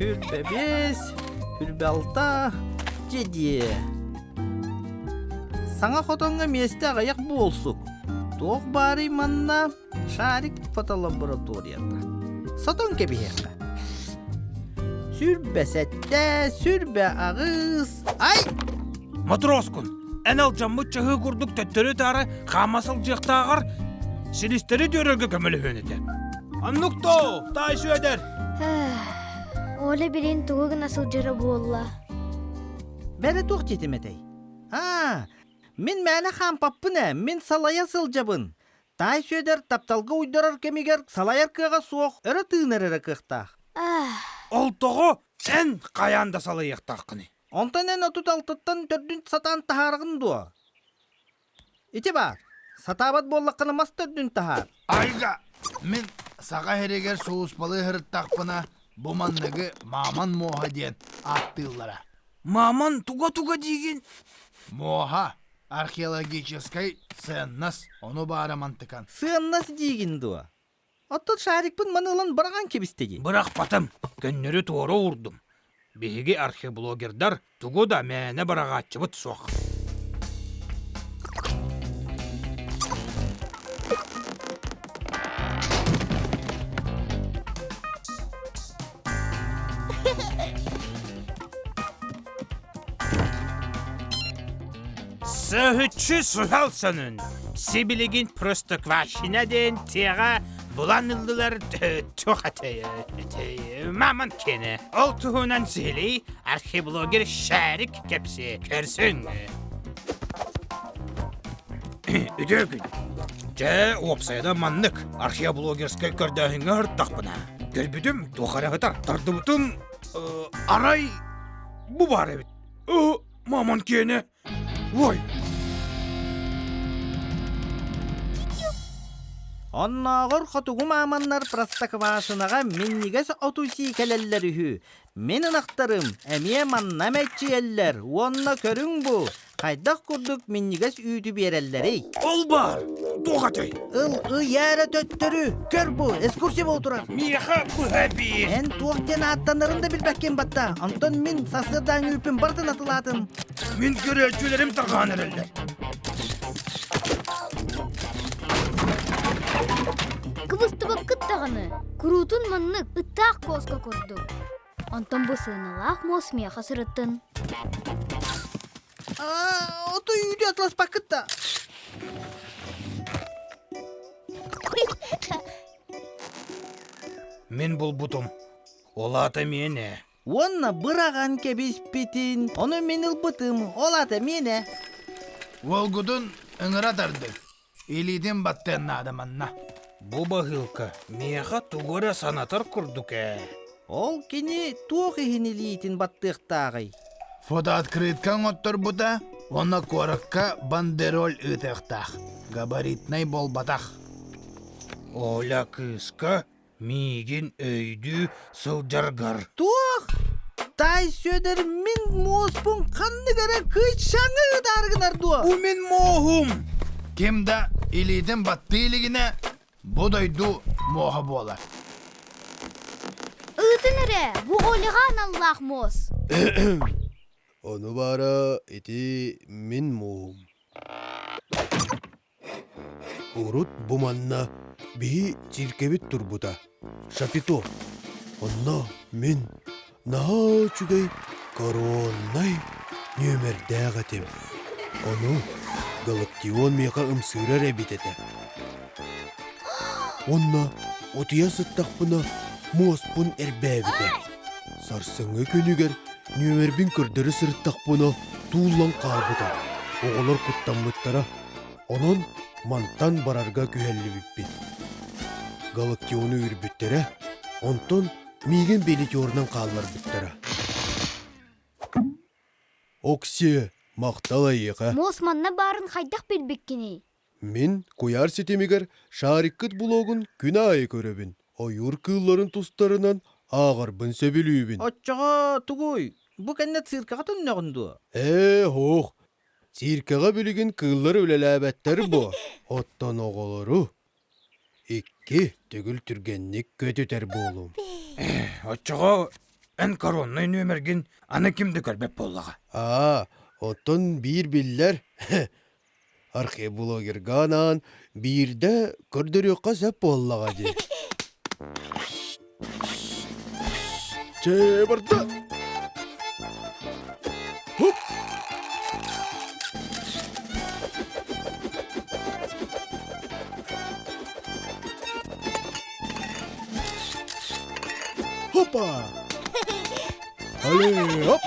25, 26, дьэ Саҥа хотоҥҥо миэстэ аҕыйах буолсук. Туох баарый манна? Шарик фотолабораторията. Сотон кэбиһиэххэ. 27, 28, ай! Матроскун, эн алдьаммыт чаһыы курдук төттөрү-таары хаама сылдьыахтааҕар силистэри түөрэргэ көмөлөһүөн этэ. Оннук доо, таай Сүөдэр! Оля билин тугу гына сылдьара буолла? Бэрэ туох диэтим этэй? Аа, мин мээнэ хаампаппын ээ, мин салайа сылдьабын. Таай Сүөдэр тапталга уйдарар кэмигэр салайар кыаҕа суох, өрө тыынар эрэ кыахтаах. Ол тоҕо эн хайаан да салайыахтааххыный? Онтон эн 36-ттан төрдүн сатаан таһаараҕын дуо? Ити баар. Сатаабат буоллаххына мас төрдүн таһаар. Айга, мин Саха сиригэр сулууспалыы сырыттахпына, бу манныгы мааман муоһа диэн ааттыыллара. Мааман туга-туга диигин? Муоһа археологическай сыаннас, ону баара мантыкан. Сыаннас диигин дуо? Оттон шарикпын маны ылан быраҕан кэбистэ дии. Бырахпатым, көннөрү туора уурдум. Биһиги археблогердар тугу да мээнэ быраҕааччыбыт суох. Сөһүччү суһал сонун сибилигин Простоквашино диэн тиэҕэ булан ыллылар туох этэй мамонт киэнэ. Ол туһунан сиһилии археблогер Шарик кэпсиэ көрсүҥ. Үтүө күн. Дьэ, уопсайынан маннык археоблогерскай көрдөөһүҥҥэ сырыттахпына, көрбүтүм туох эрэ сытар, тардыбытым арай бу баар эбит. Мамон киэнэ Ой! Оннооҕор хотугу мааманнар Простоквашиноҕа минньигэс оту сии кэлэллэр үһү. Мин ынахтарым эмиэ манна мэччийэллэр уонна көрүҥ бу, хайдах курдук минньигэс үүтү биэрэллэрий? Ол баар! Туох этэй? Ыл ыйа эрэ төттөрү! Көр бу, экскурсия буола турар. Миэхэ быһа биир! Эн туох диэн ааттанарын да билбэккин батта. Онтон мин сарсыардааҥы үүппүн барытын атылаатым. Мин көрөөччүлэрим тарҕаан эрэллэр. Кыбыстыбаккыт даҕаны, куруутун маннык ыттаах куоска курдук. Онтон бу сыаналаах муос миэхэ сырыттын. Ото үүтү атласпаккыт да. Мин булбутум. Ол аата миэнэ. Уонна быраҕан кэбиспитин, ону мин ылбытым, ол аата миэнэ. Уолгутун ыҥыра тардыҥ. Илиитин баттыан наада манна. Бу баһыылка миэхэ тугу эрэ санатар курдук ээ. Ол кини туох иһин илиитин баттыахтааҕый? Фотооткрытка оҥотторбута уонна куоракка бандероль ыытыахтаах. Габаритнай буолбатах. Оля кыыска Миигин өйдүү сылдьаргар. Туох? Таай Сүөдэр мин муоспун ханнык эрэ кыычаҥы ытаары гынар дуо? Бу мин муоһум! Ким да илиитин баттыы илигинэ бу дойду муоһа буолар. Ыытын эрэ, бу Оляҕа аналлаах муос. Ону баара ити мин муоһум. Урут бу манна биһи циркэбит турбута, шапито. Онно мин наһаа үчүгэй короннай нүөмэрдээх этим. Ону Галактион миэхэ ымсыырар эбит этэ. Онно утуйа сыттахпына муоспун эрбээбитэ. Сарсыҥҥы күнүгэр нүөмэрбин көрдөрө сырыттахпына тууллан хаалбыта. Оҕолор куттаммыттара. Онон мантан барарга күһэллибиппит. Галактиону үүрбүттэрэ, онтон миигин билетерынан хаалларбыттара. Оксиэ, махтал эйиэхэ. Муос манна баарын хайдах билбиккиний? Мин куйаар ситимигэр Шариккыт блогун күн аайы көрөбүн. Ойуур кыылларын тустарынан ааҕарбын сөбүлүүбүн. Оччоҕо тугуй? Бу кэннэ циркаҕа төннөҕүн дуо? Ээ, һуох. Циркэҕэ билигин кыыллар үлэлээбэттэр буо. Оттон оҕолору икки төгүл түргэнник көтүтэр буолуум. Оччоҕо. Эн короннай нүөмэргин аны ким да көрбөт буоллаҕа. Аа, оттон биир биллэр археблогерга анаан биирдэ көрдөрүөххэ сөп буоллаҕа дии. Чэ, барда! Хоп! Хопа! Алле, хоп!